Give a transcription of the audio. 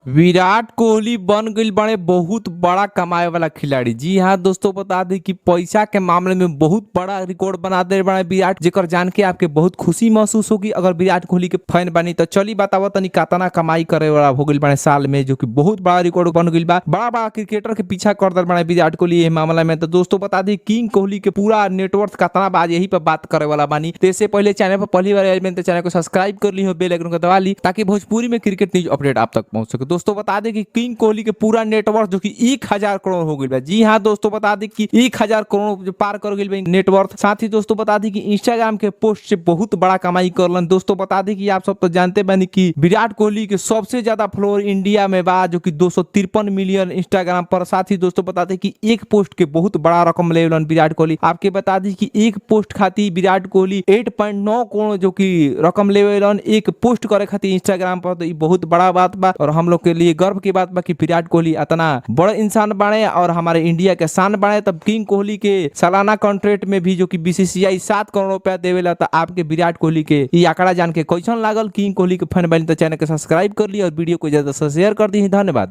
विराट कोहली बन गईल बाड़े बहुत बड़ा कमाए वाला खिलाड़ी। जी हाँ दोस्तों, बता दी कि पैसा के मामले में बहुत बड़ा रिकॉर्ड बना दे बाड़े विराट, जेकर जान के आपके बहुत खुशी महसूस होगी अगर विराट कोहली के फैन बानी। तो चली बतावा तनी कतना कमाई करे वाला हो गईल बाड़े साल में, जो कि बहुत बड़ा रिकॉर्ड बन गईल बा। बड़ा बड़ा क्रिकेटर के पीछा कर दल बाड़े विराट कोहली एह मामला में। तो दोस्तों बता दी किंग कोहली के पूरा नेटवर्थ कतना बा, यही पर बात करे वाला बानी। तो इससे पहले चैनल पर पहली बार आइल बानी तो चैनल को सब्सक्राइब कर ली हो, बेल आइकन को दबा ली ताकि भोजपुरी में क्रिकेट न्यूज अपडेट आप तक पहुंच सके। दोस्तों बता दें कि किंग कोहली के पूरा नेटवर्थ जो कि 1000 करोड़ हो गई बा। जी हाँ दोस्तों, बता दें कि 1000 करोड़ जो पार कर गई बा नेटवर्थ। साथ ही दोस्तों बता दें कि इंस्टाग्राम के पोस्ट से बहुत बड़ा कमाई करलन। दोस्तों बता दें कि आप सब तो जानते बानी कि विराट कोहली के सबसे ज्यादा फॉलोअर इंडिया में बा, जो कि 253 मिलियन इंस्टाग्राम पर। साथ ही दोस्तों बता दें कि एक पोस्ट के बहुत बड़ा रकम लेलन विराट कोहली। आपके बता दी कि एक पोस्ट खातिर विराट कोहली 8.9 करोड़ जो कि रकम लेवेलन एक पोस्ट करे खातिर इंस्टाग्राम पर। तो ई बहुत बड़ा बात बा और हम लोग के लिए गर्व की बात बा कि विराट कोहली इतना बड़ा इंसान बाड़े और हमारे इंडिया के शान बाड़े। तब किंग कोहली के सालाना कॉन्ट्रैक्ट में भी जो कि बीसीसीआई 7 करोड़ रुपया देवेला। तो आपके विराट कोहली के ई आंकड़ा जान के कैसन लागल? किंग कोहली के फैन बानी तो चैनल के सब्सक्राइब कर ली और वीडियो को ज्यादा से शेयर कर दी। धन्यवाद।